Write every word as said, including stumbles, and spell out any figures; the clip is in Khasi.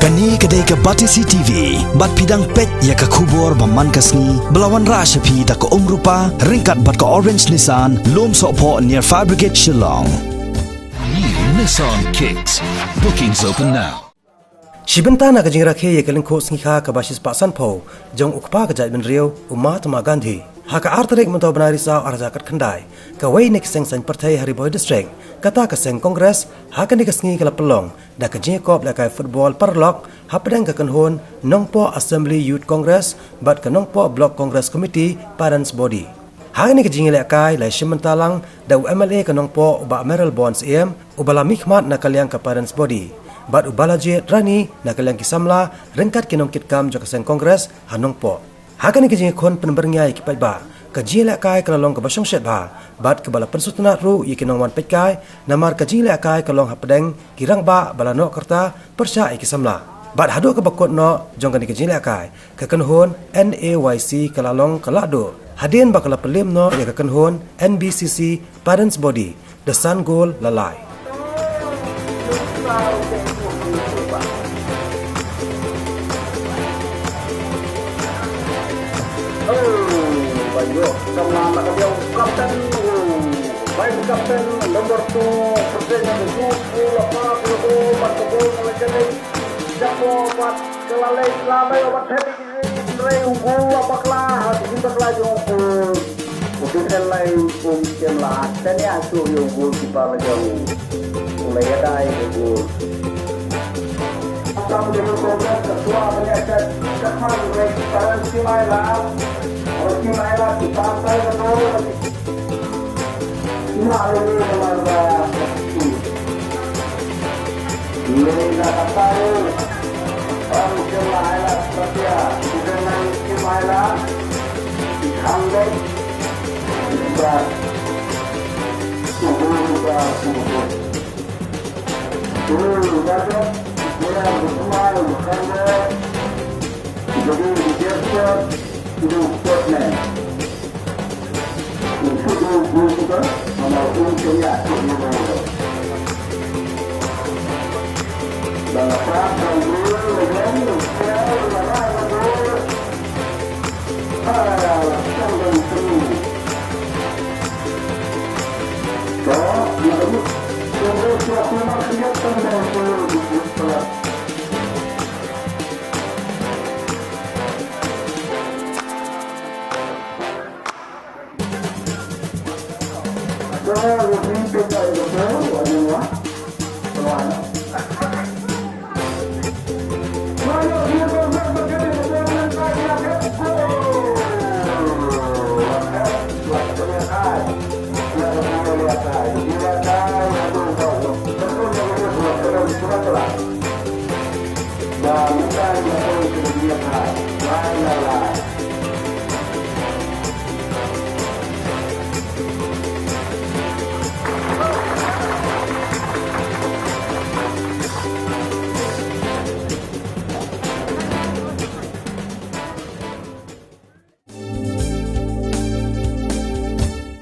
Kane ka dei ka Batesi T V, bad phi dang peit ïa ka khubor ba man ka sngi, ba la wanrah sha phi da ka Umrupa, ryngkat bad ka Orange Nissan, Lumsohphoh near Fire Brigade Shillong. New Nissan Kicks. Bookings open now. Shibynta na ka jingrakhe ïa ka lyngkhuh sngikha kaba shispah sanphew jong u kpa ka jaitbynriew, u Mahatma Gandhi, ha ka ar tarik mynta u bnai Risaw arhajar khatkhyndai, kawei na ki seng saiñ pyrthei ha Ri Bhoi District, kata ka seng Congress, ha kane ka sngi ka la pynlong da ka jingïakop lehkai football paralok hapdeng ka kynhun Nongpoh Assembly Youth Congress bad ka Nongpoh Block Congress Committee Parents Body. Ha kane ka jingïalehkai la shim bynta lang da u M L A ka Nongpoh, u Bah Mayralborn Syiem, uba la mihkhmat na ka liang ka Parents Body, bad u Balajied Rani na ka liang ki samla ryngkat ki nongkitkam jong ka seng Congress ha Nongpoh. Ha kane ka jingïakhun pynbyrngia ïa ki paidbah, ka jingïalehkai ka la long kaba shongshit bha bad kaba la pynsngewtynnat ruh ïa ki nongwan peitkai, namar ka jingïalehkai ka long hapdeng ki rangbah ba la noh ka rta pyrshah ïa ki samla. Bad haduh kaba kut noh jong kane ka jingïalehkai, ka kynhun N A Y C ka la long ka lahduh, hadien ba ka la pynliem noh ïa ka kynhun N B C C Parents Body da san gol la lai. Ka la leit la leit, u bat het ïa ki hynrei u gol la bakla ha ki hynrei bakla jong u. U defend line um shym la tania shuh ïa u goalkeeper la jong u. U la ïada ïa u gol. Kam dei u Congress ka shuwa ban ïaset ka khmat hynrei ki parents kim ailad. Kim ailad ki parents ailad.